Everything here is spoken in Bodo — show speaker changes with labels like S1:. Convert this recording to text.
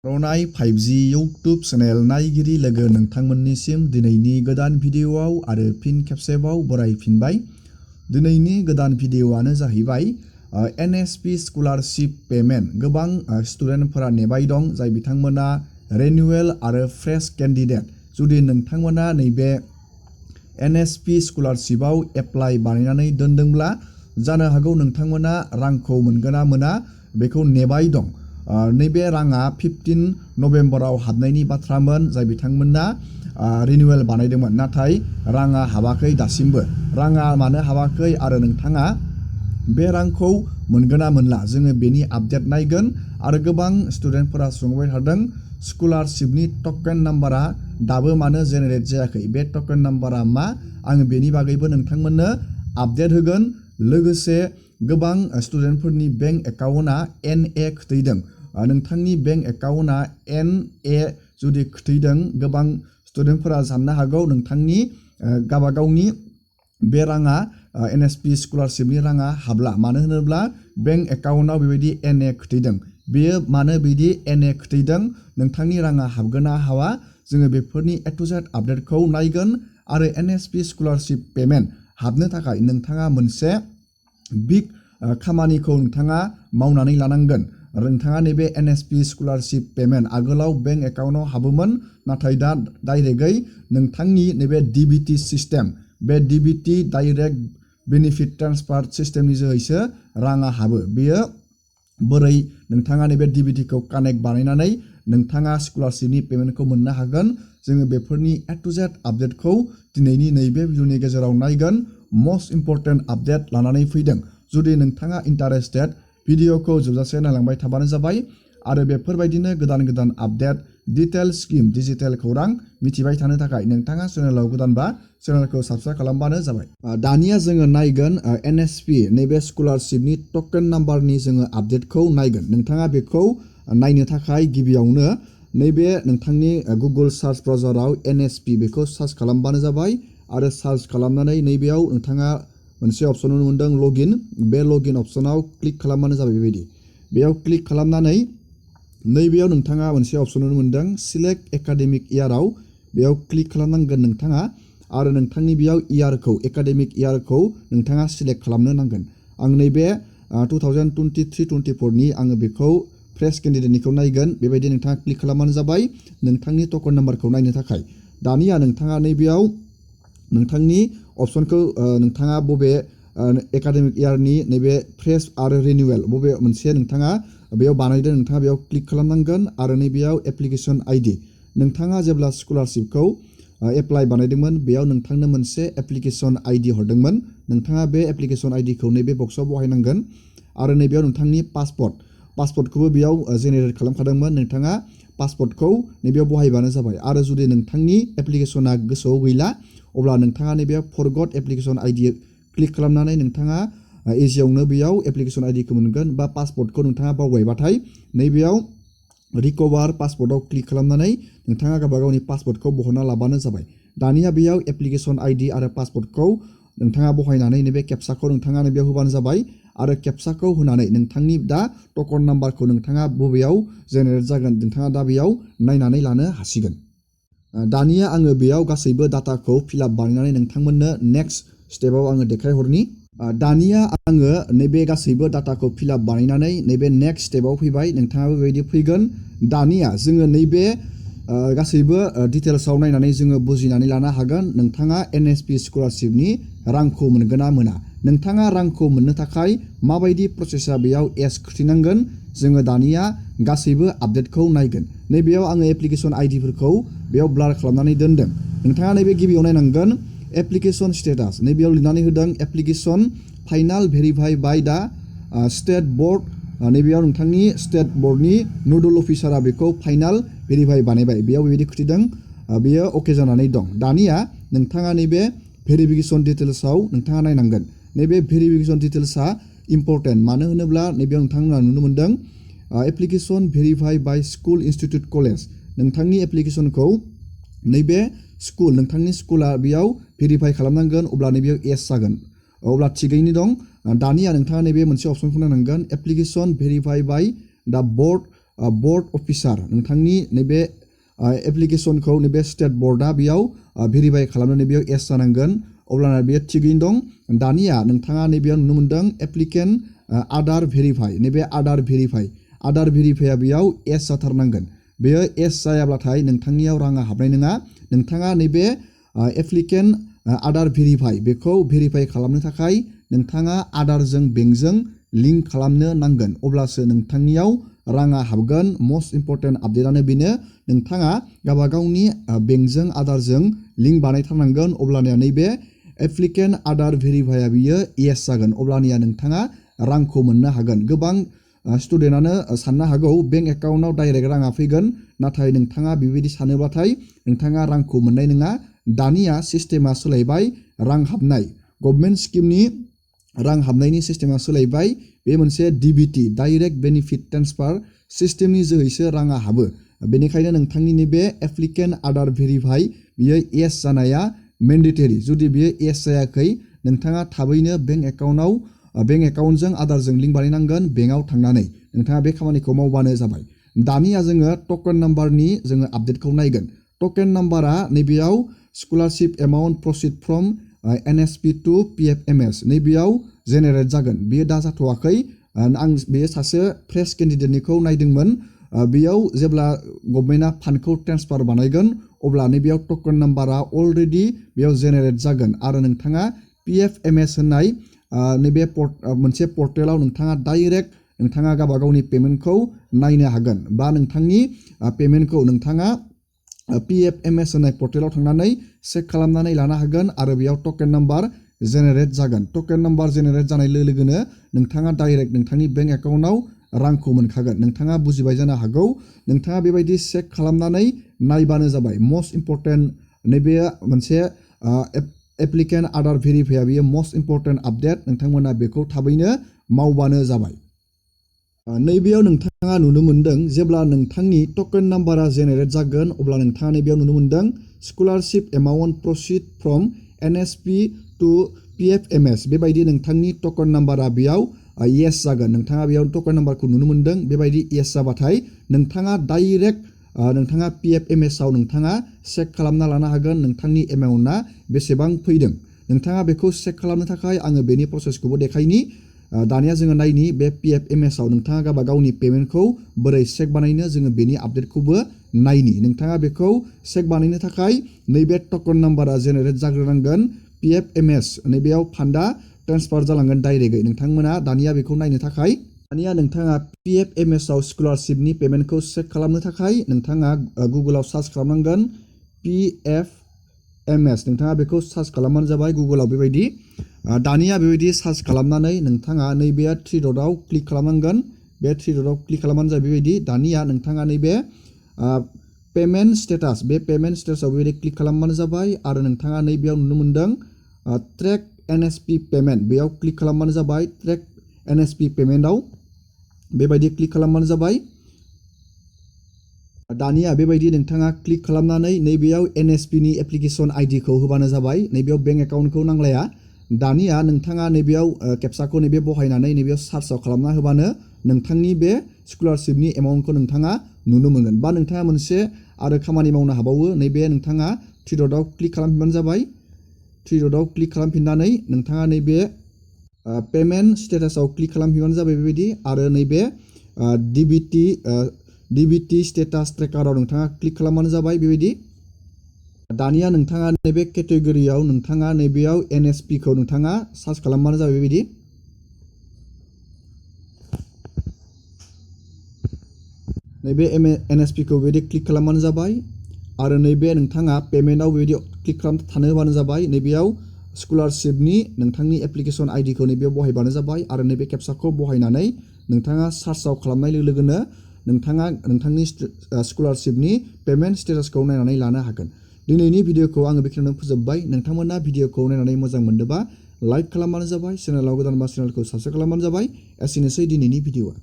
S1: रनाय 5G YouTube चेनेल नायगिरि लोगो नोंथांमोननिसिम दिनैनि गोदान भिडिअआव आरो फिन खेबसेबाव बरायफिनबाय। दिनैनि गोदान भिडिअआनो जाहैबाय NSP स्कलारशिप पेमेन्ट। गोबां स्टुडेन्टफोरा नेबाय दं जाय बिथांमोना रिनिउवेल आरो फ्रेश केन्डिडेट। जुदि नोंथांमोना नैबे NSP स्कलारशिपआव एप्लाइ बानायनानै दोनदोंब्ला जानो हागौ नोंथांमोना रांखौ मोनगोन ना मोना बेखौ नेबाय दं। नैबे राङा 15 नभेम्बराव हाबनायनि बाथ्रामोन जाय बिथांमोना रिनिउवेल बानायदोंमोन, नाथाय राङा हाबाखै दासिमबो। राङा मानो हाबाखै आरो नोंथाङा बे रांखौ मोनगोन ना मोनला जोङो बेनि आपडेट नायगोन। आरो गोबां स्टुडेन्टफोरा सोंबाय थादों स्कलारशिपनि टकेन नाम्बारा दाबो मानो जेनेरेट जायाखै, बे टकेन नाम्बारा मा, आङो बेनि बागैबो नोंथांमोननो आपडेट होगोन। लोगोसे गोबां स्टुडेन्टफोरनि बेंक एकाउन्टआ NA खोथैदों। नोंथांनि बेंक एकाउन्टआ NA जुदि खोथैदों, गोबां स्टुडेन्टफोरा साननो हागौ नोंथांनि गावबागावनि बे राङा NSP स्कलारशिपनि राङा हाबला, मानो होनोब्ला बेंक एकाउन्टआव बेबायदि NA खोथैदों। बेयो मानो बिदि NA खोथैदों, नोंथांनि राङा हाबगोन ना हाबा, जोङो बेफोरनि A to Z आपडेटखौ नायगोन। आरो NSP स्कलारशिप पेमेन्ट हाबनो थाखाय नोंथाङा मोनसे बिग खामानिखौ नोंथाङा मावनानै लानांगोन। नोंथाङा नैबे NSP स्कलारशिप पेमेन्ट आगोलाव बेंक एकाउन्टआव हाबोमोन, नाथाय दा डाइरेक्टयै नोंथांनि नैबे DBT सिस्टेम, बे DBT डाइरेक्ट बेनिफिट ट्रान्सफार सिस्टेमनि जोहैसो राङा हाबो। बेयो बोरै नोंथाङा नैबे DBTखौ कानेक्ट बानायनानै नोंथाङा स्कलारशिपनि पेमेन्टखौ मोननो हागोन, जोङो बेफोरनि A to Z आपडेटखौ दिनैनि नैबे भिडिअनि गेजेराव नायगोन। मस्ट इम्परटेन्ट आपडेट लानानै फैदों। जुदि नोंथाङा इन्टारेस्टेड भिडिअखौ जोबजासे नायलांबाय थाबानो जाबाय। आरो बेफोरबायदिनो गोदान गोदान आपडेट, डिटेल स्किम, डिजिटेल खौरां मिथिबाय थानो थाखाय नोंथाङा चेनेलाव गोदानबा चेनेलखौ साबस्क्राइब खालामबानो जाबाय। दानिया जोङो नायगोन NSP नैबे स्कलारशिपनि टकेन नाम्बारनि जोङो आपडेटखौ नायगोन। नोंथाङा बेखौ नायनो थाखाय गिबियावनो नैबे नोंथांनि गुगोल सार्च ब्राउजाराव NSP बेखौ सार्च खालामबानो जाबाय। आरो सार्च खालामनानै नैबेयाव नोंथाङा मोनसे अपसन नुनो मोनदों लगइन, बे लगइन अपसनाव क्लिक खालामबानो जाबाय। बेबायदि बेयाव क्लिक खालामनानै नैबेयाव नोंथाङा मोनसे अपसन नुनो मोनदों सिलेक्ट एकाडेमिक इयाराव, बेयाव क्लिक खालामनांगोन नोंथाङा। आरो नोंथांनि बेयाव इयारखौ, एकाडेमिक इयारखौ नोंथाङा सिलेक्ट खालामनो नांगोन। आं नैबे 2023-24नि आङो बेखौ फ्रेश केन्डिडेटनिखौ नायगोन। बेबायदि नोंथाङा क्लिक खालामबानो जाबाय नोंथांनि टकेन नाम्बारखौ नायनो थाखाय। दानिया नोंथाङा नैबेयाव नोंथांनि अपसनखौ नोंथाङा बबे एकाडेमिक इयारनि नैबे फ्रेश आरो रिनिउवेल बबे मोनसे नोंथाङा बेयाव बानायदों, नोंथाङा बेयाव क्लिक खालामनांगोन। आरो नैबेयाव एप्लिकेसन ID, नोंथाङा जेब्ला स्कलारशिपखौ एप्लाइ बानायदोंमोन बेयाव नोंथांनो मोनसे एप्लिकेसन ID हरदोंमोन, नोंथाङा बे एप्लिकेसन IDखौ नैबे बक्सआव बहायनांगोन। आरो नैबेयाव नोंथांनि पासपर्टखौबो बेयाव जेनेरेट खालामखादोंमोन, नोंथाङा पासपर्टखौ नैबेयाव बहायबानो जाबाय। आरो जुदि नोंथांनि एप्लिकेसना गोसोआव गैला अब्ला नोंथाङा नैबे फरगट एप्लिकेसन ID क्लिक खालामनानै नोंथाङा इजियावनो बेयाव एप्लिकेसन IDखौ मोनगोन। बा पासपर्टखौ नोंथाङा बावबायबाथाय नैबेयाव रिकभार पासपर्टआव क्लिक खालामनानै नोंथाङा गावबागावनि पासपर्टखौ बहनना लाबानो जाबाय। दानिया बेयाव एप्लिकेसन ID आरो पासपर्टखौ नोंथाङा बहायनानै नैबे केपसाखौ नोंथाङा नैबेयाव होबानो जाबाय। आरो केपसाखौ होनानै नोंथांनि दा टकेन नाम्बारखौ नोंथाङा बबेयाव जेनेरेट जागोन नोंथाङा दा बेयाव नायनानै लानो हासिगोन। दानिया आङो बेयाव गासैबो डाटाखौ फिलआप बानायनानै नोंथांमोननो नेक्स्ट स्टेपाव आङो देखायहरनि। दानिया आङो नैबे गासैबो डाटाखौ फिलआप बानायनानै नैबे नेक्स्ट स्टेपाव फैबाय। नोंथाङाबो बेबायदि फैगोन। दानिया जोङो नैबे गासैबो डिटेल्सआव नायनानै जोङो बुजिनानै लानो हागोन नोंथाङा NSP स्कलारशिपनि रांखौ मोनगोन ना मोना। नोंथाङा रांखौ मोननो थाखाय माबायदि प्रसेसा बेयाव एस खोथैनांगोन, जोङो दानिया गासैबो आपडेटखौ नायगोन। नैबेयाव आङो एप्लिकेसन IDफोरखौ बेयाव ब्लार खालामनानै दोनदों। नोंथाङा नैबे गिबियाव नायनांगोन एप्लिकेसन स्टेटास, नैबेयाव लिरनानै होदों एप्लिकेसन फाइनाल भेरिफाइ बाय दा स्टेट बर्ड। नैबेयाव नोंथांनि स्टेट बर्डनि नोडल अफिसारा बेखौ फाइनाल भेरिफाइ बानायबाय, बेयाव बेबायदि खोथैदों, बेयो अके जानानै दं। दानिया नोंथाङा नैबे भेरिफिकेसन डिटेल्सआव नोंथाङा नायनांगोन। नैबे भेरिफिकेसन डिटेल्सआ इम्परटेन्ट, मानो होनोब्ला नैबेयाव नोंथांमोना नुनो मोनदों एप्लिकेसन भेरिफाइ बाय स्कुल इनस्टिट्युट कलेज, नोंथांनि एप्लिकेसनखौ नैबे स्कुल, नोंथांनि स्कुला बेयाव भेरिफाइ खालामनांगोन, अब्ला नैबेयाव एस जागोन, अब्ला थिगैनो दं। दानिया नोंथाङा नैबे मोनसे अपसनखौ नायनांगोन एप्लिकेसन भेरिफाइ बाय दा बर्ड बोर्ड अफिसार नोंथांनि नैबे एप्लिकेसनखौ नैबे स्टेट बोर्डआ बेयाव भेरिफाइ खालामनो नैबेयाव येस जानांगोन अब्लाना बेयो थिगैनो दं। दानिया नोंथाङा नैबेयाव नुनो मोनदों एप्लिकेन्ट आधार भेरिफाइ नैबे आधार भेरिफाइआ बेयाव येस जाथारनांगोन। बेयो येस जायाब्लाथाय नोंथांनियाव राङा हाबनाय नङा। नोंथाङा नैबे एप्लिकेन्ट आधार भेरिफाइ बेखौ भेरिफाइ खालामनो थाखाय नोंथाङा आधारजों बेंकजों लिंक खालामनो नांगोन अब्लासो नोंथांनियाव राङा हाबगोन। मस्ट इम्परटेन्ट आपडेटआनो बेनो नोंथाङा गावबा गावनि बेंकजों आधारजों लिंक बानायथारनांगोन अब्लानिया नैबे एप्लिकेन्ट आधार भेरिफाइआ बियो येस जागोन अब्लानिया नोंथाङा रांखौ मोननो हागोन। गोबां स्टुडेन्टआनो साननो हागौ बेंक एकाउन्टआव डाइरेक्ट राङा फैगोन नाथाय नोंथाङा बेबायदि सानोब्लाथाय नोंथाङा रांखौ मोननाय नङा। दानिया सिस्टेमा सोलायबाय रां हाबनाय गभर्नमेन्ट स्किमनि रां हाबनायनि सिस्टेमा सोलायबाय। बे मोनसे DBT डाइरेक्ट बेनिफिट ट्रेन्सफार सिस्टेमनि जोहैसो राङा हाबो। बेनिखायनो नोंथांनि नैबे एप्लिकेन्ट आधार भेरिफाइ बियो येस जानाया मेन्डेटरि। जुदि बियो येस जायाखै नोंथाङा थाबैनो बेंक एकाउन्टजों आधारजों लिंक बानायनांगोन। बेंकआव थांनानै नोंथाङा बे खामानिखौ मावबानो जाबाय। दानिया जोङो टकेन नाम्बारनि जोङो आपडेटखौ नायगोन। टकेन नाम्बारा नैबेयाव scholarship amount proceed from NSP to PFMS नैबेयाव जेनेरेट जागोन। बेयो दा जाथ'वाखै। आं बेयो सासे फ्रेश केन्डिडेटनिखौ नायदोंमोन। बेयाव जेब्ला गभर्नमेन्टआ फान्डखौ ट्रेन्सफार बानायगोन अब्ला नैबेयाव टकेन नाम्बारा अलरेडि बेयाव जेनेरेट जागोन आरो नोंथाङा PFMS होननाय नैबे मोनसे पर्टेलाव नोंथाङा डाइरेक्ट नोंथाङा गावबा गावनि पेमेन्टखौ नायनो हागोन बा नोंथांनि पेमेन्टखौ नोंथाङा PFMS होननाय पर्टेलाव थांनानै चेक खालामनानै लानो हागोन आरो बेयाव टकेन नाम्बार जेनेरेट जागोन। टकेन नाम्बार जेनेरेट जानाय लोगो लोगोनो नोंथाङा डाइरेक्ट नोंथांनि बेंक एकाउन्टआव रांखौ मोनखागोन। नोंथाङा बुजिबाय जानो हागौ। नोंथाङा बेबायदि चेक खालामनानै नायबानो जाबाय। मस्ट इम्परटेन्ट नैबे मोनसे एप्लिकेन्ट आधार भेरिफाइआ बेयो मस्ट इम्परटेन्ट आपडेट। नोंथांमोना बेखौ थाबैनो मावबानो जाबाय। नैबेयाव नोंथाङा नुनो मोनदों जेब्ला नोंथांनि टकेन नाम्बारा जेनेरेट जागोन अब्ला नोंथाङा नैबेयाव नुनो मोनदों scholarship amount proceed from NSP to PFMS बेबायदि नोंथांनि टकेन नाम्बारा बेयाव येस जागोन। नोंथाङा बेयाव टकेन नाम्बारखौ नुनो मोनदों। बेबायदि येस जाबाथाय नोंथाङा डाइरेक्ट नोंथाङा PFMS आव नोंथाङा चेक खालामना लानो हागोन नोंथांनि एमाउन्टआ बेसेबां फैदों। नोंथाङा बेखौ चेक खालामनो थाखाय आङो बेनि प्रसेसखौबो देखायनि। दानिया जोङो नायनि बे PFMS आव नोंथाङा गावबा गावनि पेमेन्टखौ बोरै चेक बानायनो जोङो बेनि आपडेटखौबो नायनि। नोंथाङा बेखौ चेक बानायनो थाखाय नैबे टकेन नाम्बारा जेनेरेट जाग्रोनांगोन। PFMS नैबेयाव फान्डा ट्रेन्सफार जालांगोन डाइरेक्टयै। नोंथांमोना दानिया बेखौ नायनो थाखाय दानिया नोंथाङा PFMS आव स्कलारशिपनि पेमेन्टखौ चेक खालामनो थाखाय नोंथाङा गुगोलाव सार्च खालामनांगोन PFMS। नोंथाङा बेखौ सार्च खालामबानो जाबाय गुगोलाव बेबायदि। दानिया बेबायदि सार्च खालामनानै नोंथाङा नैबे 3 डटआव क्लिक खालामनांगोन। बे 3 डटआव क्लिक खालामबानो जाबाय बेबायदि। दानिया नोंथाङा नैबे पेमेन्ट स्टेटास बे पेमेन्ट स्टेटासआव बेबायदि क्लिक खालामबानो जाबाय आरो नोंथाङा नैबेयाव नुनो मोनदों ट्रेक NSP पेमेन्ट बेयाव क्लिक खालामबानो जाबाय। ट्रेक NSP पेमेन्टआव बेबायदि क्लिक खालामबानो जाबाय। दानिया बेबायदि नोंथाङा क्लिक खालामनानै नैबेयाव NSP नि एप्लिकेसन आइडिखौ होबानो जाबाय। नैबेयाव बेंक एकाउन्टखौ नांलाया। दानिया नोंथाङा नैबेयाव केपसाखौ नैबे बहायनानै नैबेयाव सार्चआव खालामना होबानो नोंथांनि बे स्कलारशिपनि एमाउन्टखौ नोंथाङा नुनो मोनगोन। बा नोंथाङा मोनसे आरो खामानि मावनो हाबावो। नैबे नोंथाङा 3 डटआव क्लिक खालामफिनबानो जाबाय। 3 डटआव क्लिक खालामफिननानै नोंथाङा नैबे पेमेन्ट स्टेटासआव क्लिक खालामफिनबानो जाबाय बेबायदि आरो नैबे DBT स्टेटास ट्रेकाराव नोंथाङा क्लिक खालामबानो जाबाय बेबायदि। दानिया नोंथाङा नैबे केटेगरियाव नोंथाङा नैबेयाव NSP खौ नोंथाङा सार्च खालामबानो जाबाय बेबायदि। नैबे NSP खौ बेबायदि क्लिक खालामबानो जाबाय आरो नैबे नोंथाङा पेमेन्टआव बेबायदि क्लिक खालामना थानो होबानो जाबाय। नैबेयाव स्कलारशिपनि नोंथांनि एप्लिकेसन आइडिखौ नैबेयाव बहायबानो जाबाय आरो नैबे केपसाखौ बहायनानै नोंथाङा सार्चआव खालामनाय लोगो लोगोनो नोंथाङा नोंथांनि स्कलारशिपनि पेमेन्ट स्टेटासखौ नायनानै लानो हागोन। दिनैनि भिडिअखौ आङो बेखिनियावनो फोजोबबाय। नोंथांमोना भिडिअखौ नायनानै मोजां मोनदोंबा लाइक खालामबानो जाबाय। चेनेलाव गोदानबा चेनेलखौ साबस्क्राइब खालामबानो जाबाय। एसेनोसै दिनैनि भिडिअआ।